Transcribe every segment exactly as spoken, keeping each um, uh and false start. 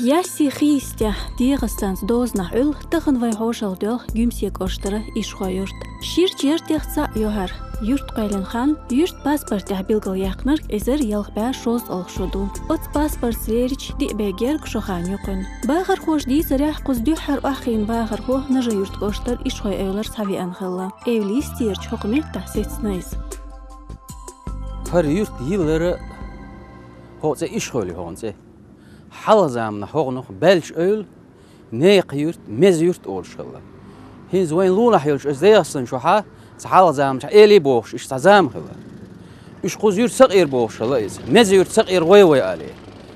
Яьсси хи йистехь ДегӀастанца дозанахь Ӏуьллу тахана вай хьошалгӀа доьлху Гуьмсе кӀоштара Ишхой-Юрт. Ширачу яртех цхьаъ ю хӀара. Юрт кхоьллина хан юьртан паспортехь билгалъяьккхинарг эзар ялх бӀе шовзткъалгӀа шо ду. Оцу паспортца лерича диъ бӀе гергга шо хан ю кхуьнан. Бахархоша дийцарехь, кхуза дуьххьара охьахиъна бахархо Нажи-Юрт кӀоштара Ишхой-Эвлара схьавеана хилла. Эвла йистерчу хӀокху меттехь сецна иза. ХӀара юрт йиллара, хӀокху цӀе Ишхой ю хӀокхуьнан цӀе. Хьалха заманахь хӀокхунах Баьллачу-Эвла, Некха-Юрт, Меза-Юрт олуш хилла. ХӀинца вайн лулахь йолчу оцу ДегӀастан чохь цхьа хьалха заманчохь элий бохуш, иштта цхьа зама хилла. Уьш кхуза юрт Сакъера бохуш хилла иза. Меза-Юрт, Сакъера гӀой-вой алий.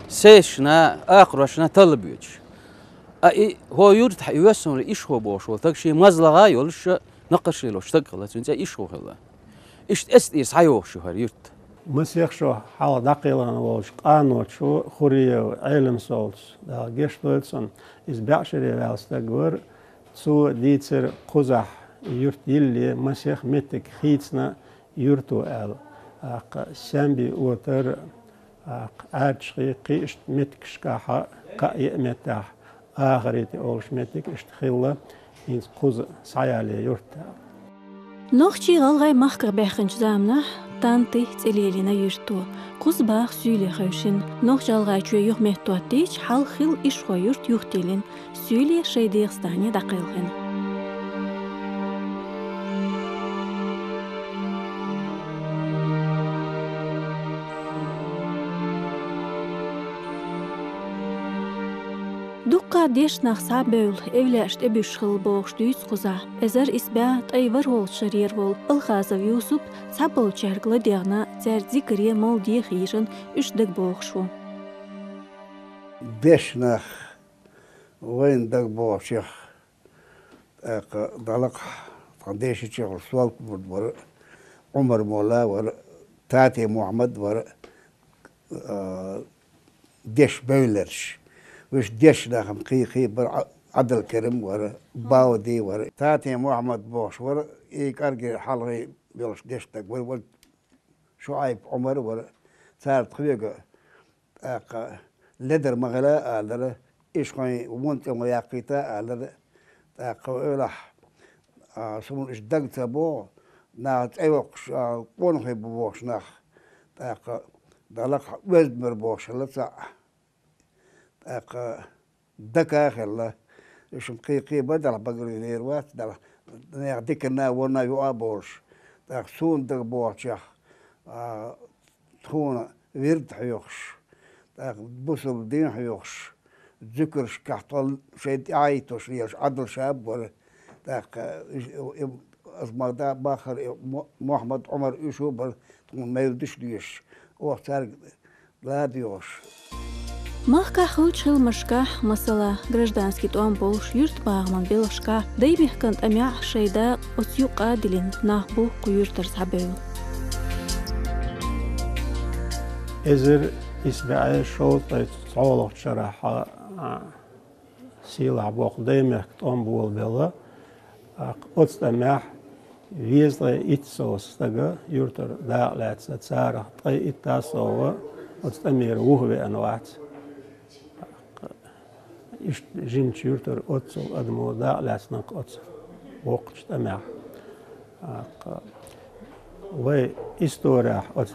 Сесашна, акхарошна талла боьдуш. А и хӀокху юьртахь и воьссина Ишхой бохуш волу стаг шен мазлагӀа а йолуш, накхарш лелош стаг хилла, цуьнан цӀе Ишхой хилла. Иштта эцтӀера схьайогӀуш ю хӀара юрт. Масех шо хьалха дӀакхелхина волчу къаночо Хуриев Ӏелам-Солтас, Дала гечдойла цунна, иза бӀешаре ваьлла стаг вара, цо дийцира кхузахь юрт йиллале масех меттиг хийцина юрто аьлла. ТӀаккха Саьмби-Отар, тӀаккха Ӏаьржачу хи, кхин иштта меттигашкахь, кхаа-йиъ меттехь, Ахарити олуш меттиг иштта хилла, хӀинца кхуза схьаялае юрт. Нохчий-гӀалгӀай махках баьхкинчу заманахь Танти цӀе лелийна юьрто. Кхуза баха суьйле хевшина. Нохч-ГӀалгӀайчоь юха меттахӀоттийча, хьалха хилла Ишхой-Юрт юхатиллина, суьйле шайн ДегӀастане дӀакхелхина. Дуккха а дешна нах схьабевлла, эвлаяаш тӀебуьсуш хилла бохуш дуьйцу кхузахь. Эзар исс бӀе ткъе ворхӀалгӀачу шарера волу Алхазов Юсуп цхьаболчаьрга ладегӀна, цаьрца зикаре, мовлиде хийжина, уьш дагабохуш ву. Дешна нах вайна дагабохучех, тӀаккха дӀалакхахь тхан дешича хӀара Солт-мурд вара, Ӏумар-молла вара, Тати-Мухьаммад вара, а, дешна бевлларш. Уьш дешна нах-м кхин-кхин бара, Ӏа-, Ӏадал-Керим вара, Бауди вара. Тати-Мухьаммад бохуш вара, и кӀаргера хьалхе йолуш дешна стаг вара, вара ШуӀайб Ӏумар вара. Цара тхоьга тӀаккха ледар ма хила алара, Ишхойн вон цӀе ма яккхийта алара. ТӀаккха вай эвлахь, а, суна уьш дага ца богӀу, наха цӀе йоккхуш, а, къонахий бу бохуш нах. ТӀаккха дӀалакхахь Оьзда-Муьра бохуш хилла цхьаъ. ТӀаккха Дака а хилла. Уьш-м кхин-кхин бара, делахь багара вер вац, делахь нехан диканна а, вонна а юкъа а болуш. ТӀаккха суна дагабохучех, а, тхуна вирд хьоьхуш, тӀаккха бусалба дин хьоьхуш, зуькаршкахь тхо шайн тӀаьхьахӀиттош лелаш Ӏадал-Шаб вара, тӀаккха и, и, и, аса ма-, да-, бахара и Мо-, Мохьмад-Ӏумар, уьш а бара тхуна мевлидаш доьшуш, оха цаьрга ладоьгӀуш. Махкахь хуьлучу хиламашкахь, масала, гражданский тӀом болуш юьртан бахаман белхашкахь, Даймехкан тӀамехь шайн дакъа оцу юккъе а диллина нах бу кху юьртара схьабевлла. Эзар исс бӀе шовзткъе цхьолгӀачу шарахь, а, сийлахь боккха Даймехкан тӀом болабелла, тӀаккха оцу тӀамехь везткъе итт сов стага юьртара дакъа лаьцна, царах ткъе итт сов оцу тӀамера вухавеана вац. Иштта жимачу юьртара оццул адамо дакъа лаьцна оцу воккхачу тӀамехь. ТӀаккха вай историяхь, оцу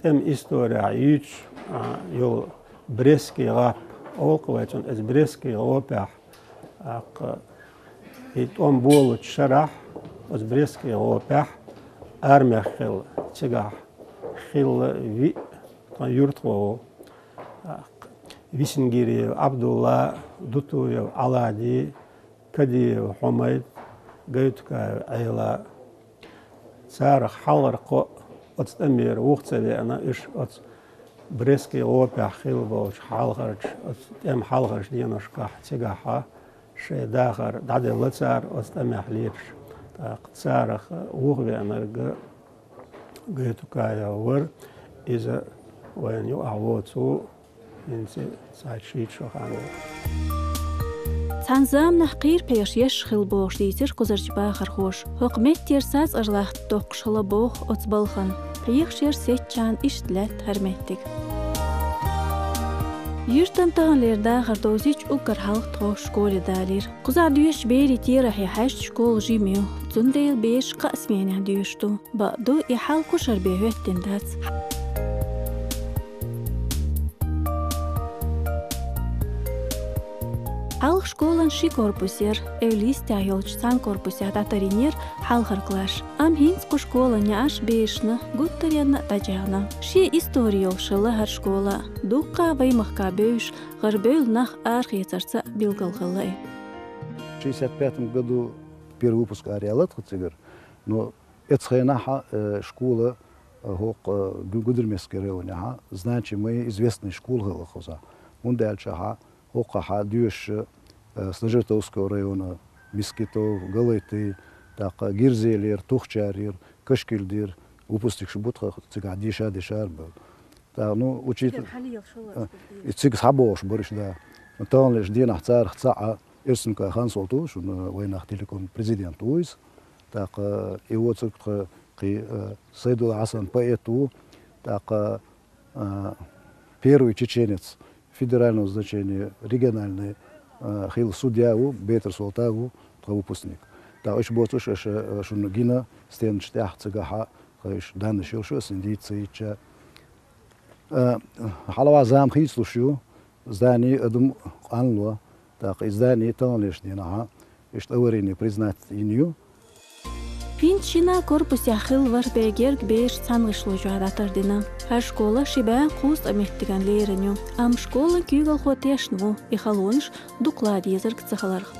тӀеман историяхь юьйцуш, а, йолу Брестский гӀап, олу-кх вай цунна, оцу Брестский гӀопехь, тӀаккха и тӀом болучу шарахь, оцу Брестский гӀопехь армех хилла, цигахь хилла виъ тхан юьртахо ву. ТӀаккха Висингириев Ӏабдулла, Дутуев Ӏалади, Кадиев Хьумайд, Гайтукаев Ӏела. Царах хьалхара кхоъ оцу тӀамера вуха ца веана, уьш оцу Брестский гӀопехь хилла болчу хьалхарчу, оцу тӀеман хьалхарчу деношкахь цигахь шайн дахар дӀаделла цара оцу тӀамехь леташ. ТӀаккха царах вуха веанарг Гайтукаев вара, иза вайна юкъахь воцу ву. ХӀинца цхьайтта шийтта шо хан ду. Цхьана заманахь кхийра пхьегӀаш еш хилла бохуш дийцира кхузарчу бахархоша. ХӀокху меттера сацкъажлахт доккхуш хилла боху оцу балхана. ПхьегӀаш яр сецчарна иштта лаьтта хӀара меттиг. Юьртан таханлера дахар довзийча уггар хьалха тхо школе далийра. Кхузахь доьшучу берийн терахье хьаьжча, школа жима ю, цундела бераш кхаа сменехь доьшуш ду. Бакъду, и хьал кхушара бен хӀоьттина дац. Хьалха школан ши корпус яра, эвла йистехь йолчу цхьана корпусехь дӀатарйинера хьалхара класс. Амма хӀинца кху школан неӀарш берашна гуттаренна а дӀачӀагӀна. Шен истори йолуш хилла хӀара школа а, дуккха а вайн махкахь бевзаш, гӀара бевлла нах арахецарца а билгал хилла и. В шестьдесят пятом году первый выпуск ара яьлла тхан цигара, но эцу хенахь, э, школа, э, хӀокху, э, Гу-, Гудермесский районехь значимый, известный школа хилла кхузахь. ХӀунда аьлча хьа хӀокхахь доьшуш, э, с Нажертовского района, Мискитов, Галайты, тӀаккха Гирзелера, Тухчарера, Кашкильдера выпускникаш бу тхан цигахь деша-дешара бевлла. ТӀаккха, ну, учитель, э, и цига схьабогӀуш бара уьш, да. Таханлерчу дийнахь царах цхьаъ Эрсункай Хансолта ву, шуна, э, Вайнах Телеком президент ву иза. ТӀаккха, э, и воцург тхан кхин, э, Сайдулла Хьасан поэт ву. ТӀаккха, э, первый чеченец федерального значения, региональный, э, хилла судья ву, Бетар Солта ву тхан выпускник. ТӀаккха уьш боцуш аша, э, шуна гина стенаш тӀехь цигахь, тхан уьш даннаш йолуш ю, аса дийца ца йича. Э, хьалаваьлла зама хийцалуш ю, здани адам къанло, тӀаккха и здани таханлерчу дийнахь иштта аварийный признать йина ю. ХӀинца шина корпусехь хилла вара бен герга бераш цхьана гӀишлон чохь дӀатардина. ХӀара школа ши бӀе кхузткъа меттиган лерина ю, амма школан куьйгалхо тешна ву и халонаш дукха ла дезарг ца хиларх.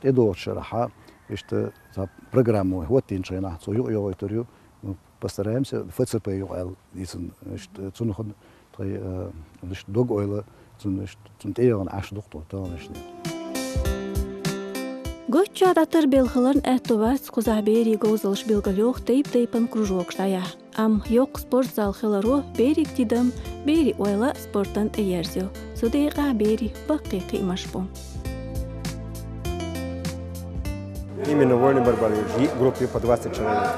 ТӀедогӀучу шарахь иштта цхьа программа вай хӀоттийначу хенахь цо юкъайогӀуьйтур ю. Ну, постараемся, Ф Ц П юкъа аьлла дийцина. Иштта цунах тхайн, э, иштта дог-ойла цунна, иштта цунна тӀеяхана Ӏаш ду-кх тхо таханлерчу дийнахь. Гоччохь дӀатарбелла хиларна аьтто бац кхузахь берийн говзаллаш билгалйоху тайп-тайпана кружокаш дӀаяхьа. Амма йоккха спортзал хиларо берийн тидам, берийн ойла спортана тӀеерзайо. Цу декъехь берийн баккхий кхиамаш бу. Именно вольная борьба лежит в группе по двадцать человек.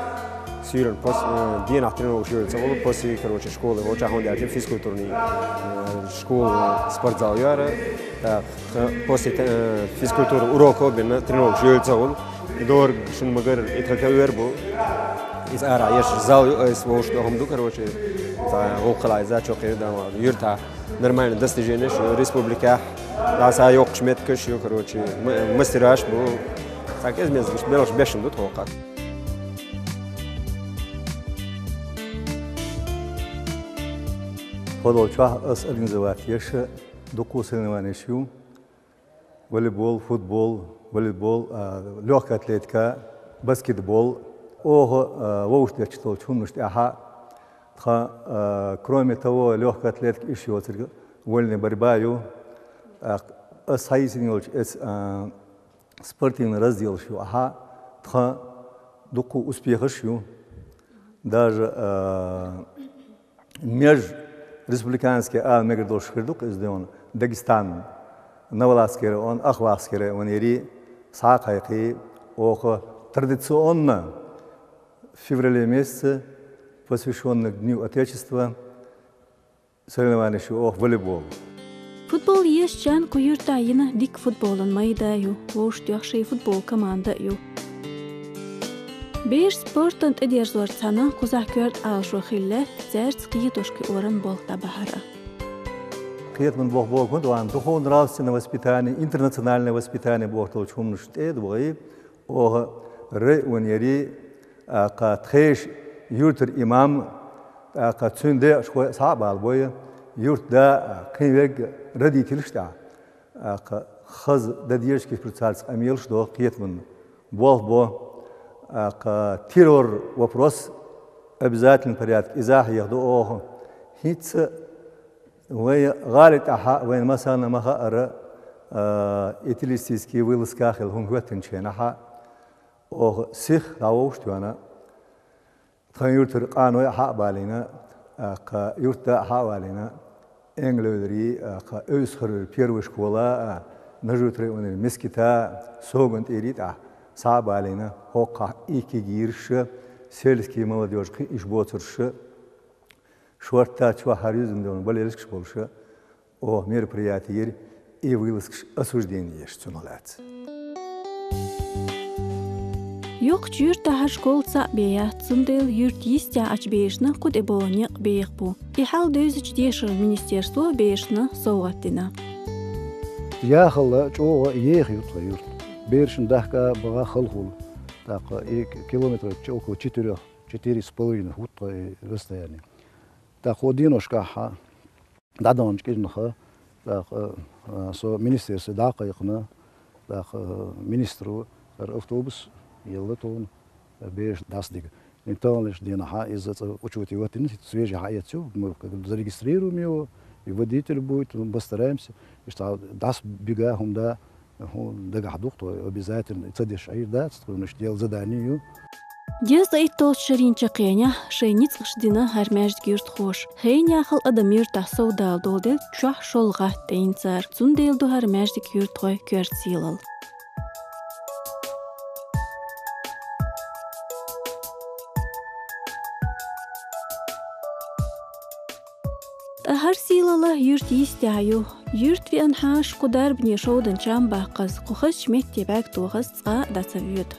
Суьйранна пос-, э, дийнахь тренировкаш йолу ца волу, после, короче, школы, волчохь хӀунда аьлча физкультурный, э, школа, спортзал яра. Так, э, после, э, физкультуры уроков бина тренировкаш йолу ца волу. Дорг шуна магар и тхан ковер бу. Иза ара еш зал ю, айса вовшах тӀехула ду, короче, за гӀуллакх хила иза чокхе дан вала. Юьртахь нормальный достиженеш ю республикехь, дӀаса йоккхуш меттигаш ю, короче, м-, мастераш бу. Цхьа кӀезмезгаш белхаш бешна ду тхо кхаъ. Тхо долчохь ас организовать еш дуккха соревнованеш ю. Волейбол, футбол, волейбол, а, лёгкая атлетика, баскетбол. Оха, а, вовшах детташ долчу хӀуманаш тӀехь тхан, а, кроме того, лёгкая атлетика иштта йоцург вольная борьба ю. А, ас схьайийсина йолчу эцу, а, спортивный разделаш ю ахьа, тхан дуккха успехаш ю. Даже, а, межреспубликанский ала мегар долуш хир ду-кх иза, де ван Дагестан, Новолакский район, Ахвахский район яри, схьа а кхайкхий, оха традиционно в феврале месяце, посвящённый к Дню Отечества, соревнованеш ю оха волейбол. Футбол езачарна кху юьртахь йина дика футболан майда ю, вовшахтоьхна шайн футбол команда а ю. Бераш спортана тӀедерзорца цхьаьна кхузахь коьрта Ӏалашо хилла лаьтта цаьрца кхетош кхиоран болх дӀабахьар а. Кхетаман болх бохург хӀунда ван, духовно-нравственное воспитание, интернациональное воспитание бохург долчу хӀуманаш тӀе а догӀий, оха район яри, а, кха тхешан юьртара имам, а, кха цуьнан декъашхой а схьа а балабой, юьртда, а, кхин верг родителаш тӀехь, а, кха хаза дан дезаш кхин царца къамелаш до, кхетаман болх бо, а, кха террор вопрос обязательный порядке иза а хьехадо оха. ХӀинца вайн гӀали тӀехь, вайна массарна ма-хаъара, а, и террористический вылазка хилла хӀума хӀоьттинчу хенахь, оха сиха дӀавовш тоьна. Тхан юьртара къаной а хьа а балийна, а, кха юьртда а хьа а валийна, Энгелевлари, а, кха Эвсхарвеллари первая школа, а, Нажи-Юьртара районера Мискита, Соган-ТӀери тӀехь схьа а балийна, хӀокхахь и кегийраш, сельский молодёжь кхин иш боцурш, шортта чохь хьарюьзна долу болельщикаш болуш, Оха мероприятиера и вылазкаш осуждение еш цунах лаьцна. Йоккхача юьртахьа школа цхьаъ бен яц, цундела юьрта йистехь Ӏачу берашна кху тӀе богӀу некъ беха бу. И хьал девзачу дешаран министерство берашна совгӀат дина. Яхалла чӀогӀа еха ю тхан юрт. Берашна дахка а баха халхула. ТӀаккха и километров около четырёх, четыре с половиной хӀутту тхан и расстояние. ТӀаккха хӀо деношкахь дӀадаханчу кӀирнаха, тӀаккха, а, со министерстве дӀа а кхайкхина, тӀаккха, а, министро хӀара автобус елла тхуна, а, бераш дӀасадига. И таханлерчу дийнахьа иза цкъа учёте хӀоттийна, свежий хьаэцна ю, мы как бы зарегистрируем его, и водитель будет, мы постараемся, иштта дӀасабига хӀума да, хӀун дагахь ду-кх тхо обязательно, ца деш Ӏийр дац, тхуна иштта делла задание ю. Дезткъа итталгӀачу шерийн чаккхенехь шайн ницкъаш дина хӀара маьждиг юьртахоша. Хенан яхал адам юьртахь совдала долу делла чохь шолгӀа гӀатта тӀеийна цара. Цундела ду хӀара маьждиг юьртахойн коьрта сийлалла. Ткъа хӀара сийлалла юьрта йистехь ю. Юьрта веана хьаша кху дарбане шовдан чам баккхаза, кху хазачу метте бӀаьрг тохаза цкъа а дӀа ца воьду.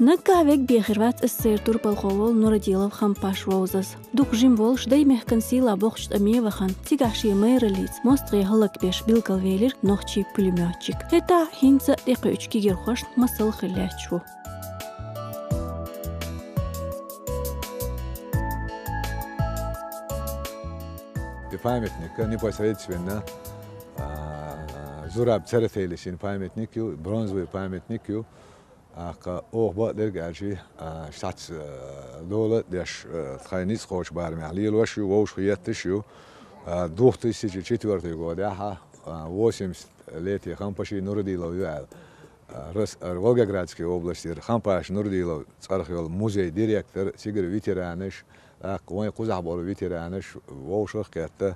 Наггахь вега бехир вац СССР турпалхо волу Нурадилов Хампаш вовзаза. Дукха жима волуш, даймехкан сийлахь бохучу тӀаме вахана, цигахь шен майраллица мостагӀий хӀаллакбеш билгалвелира нохчийн пулемётчик. ХӀетахь а хӀинца а тӀекхуьучу кегирхошна масал хила лаьтташ ву. И памятник непосредственно, а, Зураб Церетели шен памятник ю, бронзовый памятник ю. ТӀаккха оха бакъдерг аьлча, а, шаьц, а, дола а деш, а, тхайн ницкъ кхочу барамехь лелош ю, вовшахъетташ ю. А, две тысячи четвёртый годехь, а, восемьдесят летие Хампаши Нурадилов ю аьлла. А, Рос-, а, Волгоградский областера Хампаш Нурадилов цӀарах йолу музей директор, цигара ветеранаш, тӀаккха вайн кхузахь болу ветеранаш вовшах а кхетта,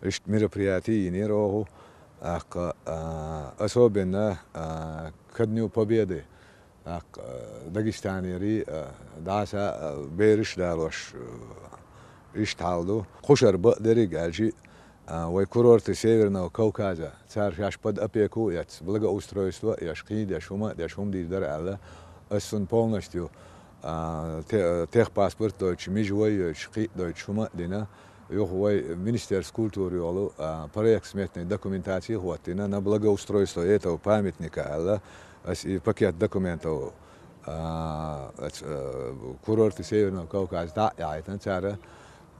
иштта мероприяти йинера оха. ТӀаккха, а, особенно, а, ко Дню Победы, тӀаккха, а, Дагестанера, а, дӀаса, а, бераш а далош, а, иштта хьал ду. Кху шарахь бакъдерг аьлча, а, вай курорты Северного Кавказа, цара шаьш под опеку а эцна, благоустройство а еш, кхин а деш, хӀума а деш, хӀума дийр дара аьлла, ас цунна полностью, а, те-, техпаспорт а дойтуш, межевой а йойтуш, кхин а дойтуш, хӀума а дина, юха вай Министерство культуры йолу, а, проект-сметный документаций хӀоттийна на благоустройство этого памятника аьлла, ас и пакет документов, а, ас, а, курорты Северного Кавказа дӀа а яхьийтина цара,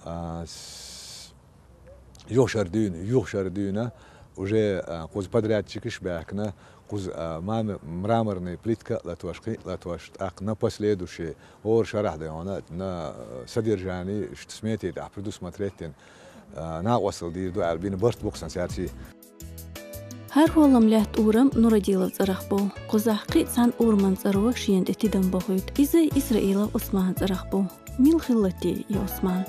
а, с-, юха шара дуьйна, юха шара дуьйна уже, а, кхуза подрядчикаш а баьхкина, кхуза, а, маме-, мраморный плитка а латош, кхин а латош, тӀаккха на последующие, хӀора шарахь дайна, на, а, содержание, иштта смети тӀехь предусмотреть дина, а, накъосталла дийр ду аьлла бина барт бу-кх сан цаьрций. ХӀара хӀоллам лаьтта урам Нурадилов цӀарах бу. Кхузахь кхин а цхьана ураман цӀаро шена тӀе тидам бохуьйту. Иза Исраилов Усман цӀарах бу. Мила хилла те и Усман?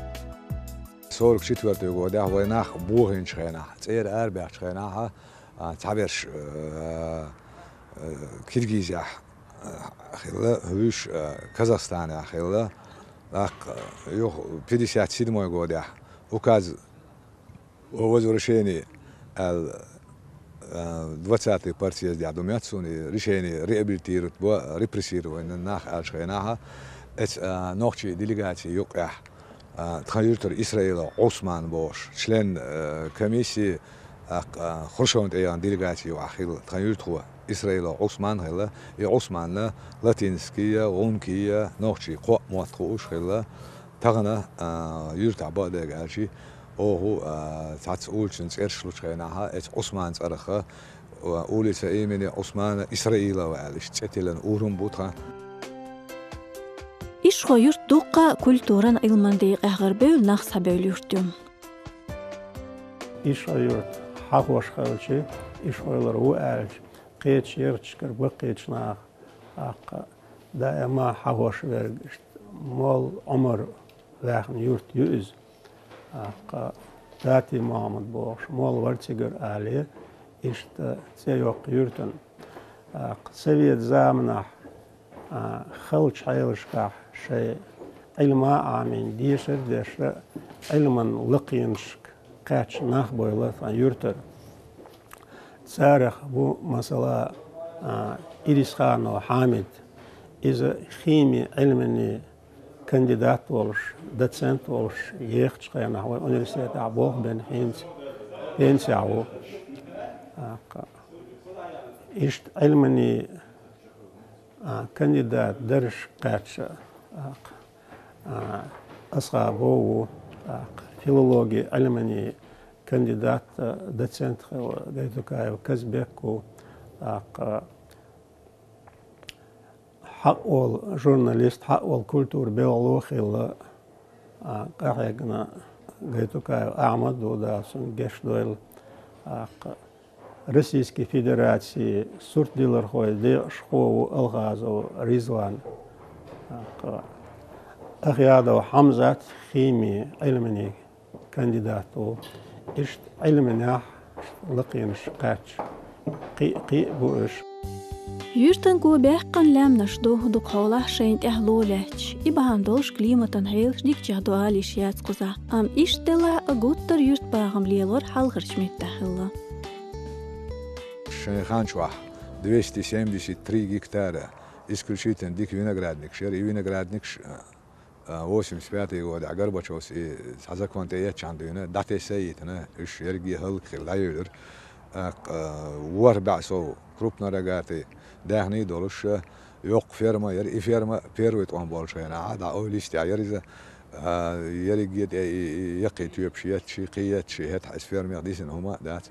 Сорок четвёртый годехь вай нах бохийначу хенахь, цӀера арабаьхначу хенахь, а, цхьаберш, а, а, Киргизехь, а, хилла, вуьш, а, Казахстанехь хилла. ТӀаккха, а, юха пятьдесят седьмой годехь указ о возвращении аьлла, а, двадцатый партсъездехь ду моьтту суна и решение реабилитировать бо репрессированный нах аьллачу хенахь, эцу, а, нохчийн делегаци юккъехь, а, тхан юьртара Исраилов Ӏусман бохуш, член, а, комиссии, а, а, Хрущёвна тӀе яхана делегаци юкъахь хилла тхан юьртахо Исраилов Ӏусман хилла. И Ӏусманна латинский а, гӀункий а, нохчийн кхоъ мотт хууш хилла. Тахана, а, юьртахь бакъдерг аьлча, оха, а, цхьацца улицан цӀераш лучу хенахь, эцу Ӏусман цӀарах, а, улица имени Ӏусмана Исраилова аьлла, иштта цӀе тиллина урам бу тхан. Ишхо-Юрт дуккха а культуран, Ӏилман декъехь гӀарабевлла, нах схьабевлла юрт ю. Ишхо-Юрт хьахош хилча, ишхойлар ву аьлча, кхечу ярташкара баккхийчу наха, тӀаккха даима хьахош верг, иштта молла Ӏумар ваьхна юрт ю иза. ТӀаккха Дати-Мохьмад бохуш молла вара цигара, алий, иштта цӀе йоккху юьртан. ТӀаккха совет заманахь а, халча хьелашкахь шайн Ӏилма а Ӏамийна, дешар а деш, Ӏилман лакхенашка кхаьчна нах бойла тхан юьртара. Царах ву, масала, а, Ирисханов Хьамид, иза хими Ӏилманийн кандидат волуш, доцент волуш, ехачу хенахь вайн университетехь болх бен хӀинца пенсехь ву. ТӀаккха иштта Ӏилманийн, а, кандидат даржашка кхаьчна, тӀаккха, а, Асхабов ву, тӀаккха филологин Ӏилманийн кандидат, а, доцент хилла Гайтукаев Казбек ву, тӀаккха хьакъ волу журналист, хьакъ волу культуран белхало а хилла, а, къахьегна Гайтукаев Ахьмад ву, Дала цунна гечдойла, тӀаккха Российски Федерацин суртдиллархойн декъашхо ву Алхазов Ризван, тӀаккха Ахъядов Хьамзат хими Ӏилманийн кандидат ву. Иштта Ӏилманехь лакхенашка кхаьчна кхин а, кхин а бу уьш. Юьртан го баьккхина лаьмнаш ду, дукха хьолахь шайна тӀехь ло лаьтташ. И бахьана долуш климатан хьелаш дикачех ду ала йиш яц кхузахь. Амма иштта делахь а, гуттар а юьртбахам лелор хьалхарчу меттехь хилла. Шайн хан чохь двести семьдесят три гектара, исключительно дика виноградникаш яра. И виноградникаш, а, восемьдесят пятый годехь Горбачёвс и цхьа закон тӀеэцчхьана дуьйна, дӀатесна а йитина, уьш ерриге хӀаллакьхилла дӀайуьйлура. ТӀаккха, а, ворхӀ бӀе сов крупнорогатый даьхни а долуш, а, йоккха ферма яра. И ферма первый тӀом болчу хенахь, дӀа ойла йистехь яра иза, а, ерриге тӀе и, и яккхий тоьпаш етташ, кхин етташ, хӀетахь иза фермех дисина хӀума а дац.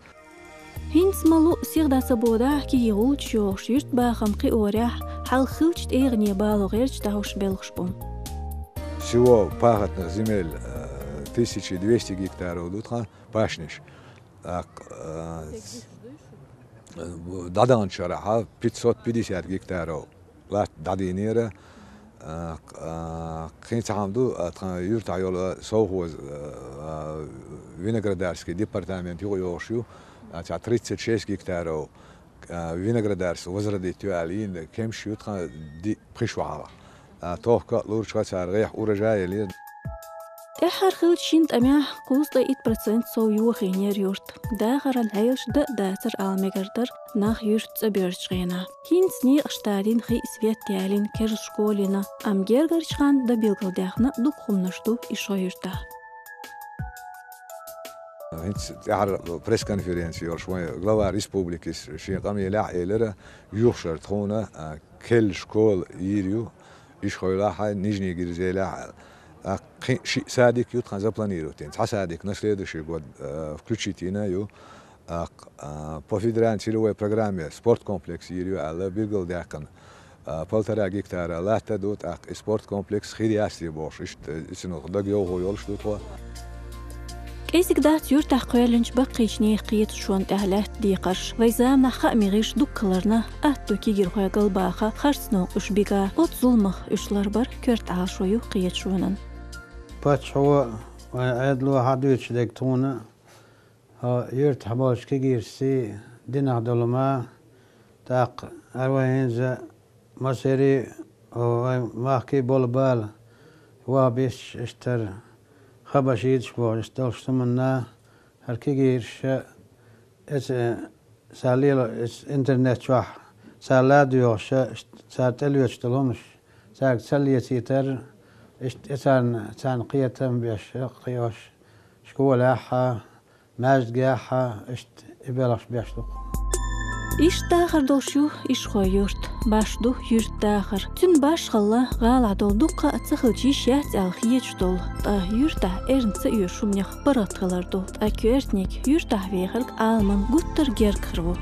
ХӀинца ма-луъу, сиха дӀа ца бодахь, кегий гӀулчаш йохуш, юьртбахам кхиорехь, хьалха хиллачу тӀегӀане бало гӀерташ дӀахьуш белхаш бу. Всего пахотных земель, э, тысяча двести гектаров ду тхан пашниш. ТӀаккха, э, дӀадаханчу шарахь пятьсот пятьдесят гектаров латта дӀадийнера. А, а, кхин цхьа хӀума ду, а, тхан юьртахь йолу совхоз, а, а, виноградарский департамент юкъа йогӀуш ю, а, цхьа тридцать шесть гектаров, а, виноградарство возродить ю аьлла йина кемсаш ю, тхан ди-, пхи шо хьалха. А, тохка а лурча цара гӀехь урожай а лира. ТӀаьххьара хиллачу шина тӀамехь кхузткъе итт процент сов йохийнера юрт. Дахаран хьелаш дан а дацара ала мегар дара нах юьрта цӀа боьрзучу хенахь. ХӀинца некъаш тадина, хи а, свет а ялийна, кежа школа йина, амма гергарчу ханна дан билгалдаьхна дукха хӀуманаш ду и шо юьртахь. ХӀинца тӀаьххьара пресс-конференци йолуш вайн глава республики шен къамелехь а элира, юха шара тхуна, а, керла школа йийр ю, Ишхойлахь а, Нижний Гирзелехь а. ТӀаккха кхин шиъ садик ю тхан запланировать йина. Цхьа садик на следующий год, а, включить йина ю. ТӀаккха, а, по федеральной целевой программе спорткомплекс йийр ю аьлла билгалдаьккхина. А, полтора гектара латта ду, тӀаккха и спорткомплекс хир яц те бохуш, иштта, и цунах дагайовхо йолуш ду тхо. КӀезиг дац юьртахь кхоьллинчу баккхийчу нехан кхеташонан тӀехь лаьтта декхарш. Вайн заманахь хаамийн гӀирс дуккха ларна, атта ду кегийрхой галбаха, харц новкъа уьш бига, оцу зуламах уьш ларбар коьрта Ӏалашо ю кхеташонан. Паччахьо вайн Ӏедало хьадуьйцуш дерг тхуна, хӀокху юьртахь болчу кегийршций динарг долу ма, тӀаккха хӀара вайн хӀинца массеран а, вайн махкий болу бала, ваха бисча, иштта хабаш йиташ бохуш, иштта долуш суманна, хӀара кегийрша, эца, цара лело, эца интернет чохь, цара ладоьгӀуш, иштта цара тӀелоьцуш долу хӀуманаш, цаьрга ца лецийтар, иштта, э, царна, царна кхетам беш, кхиош, школехь а, маьждигехь а, иштта и белхаш беш ду-кх. Иштта дахар долуш ю Ишхой-Юрт, баш ду юьртан дахар. Цуьнан башхалла гӀалахь долу дуккха а ца хилча йиш яц аьлла хеташ долу, ткъа юьртахь эрна ца оьшу хӀуманех паргӀат хилар ду. Ткъа коьртаниг юьртахь вехарг Ӏаламан гуттар а гергга хир ву.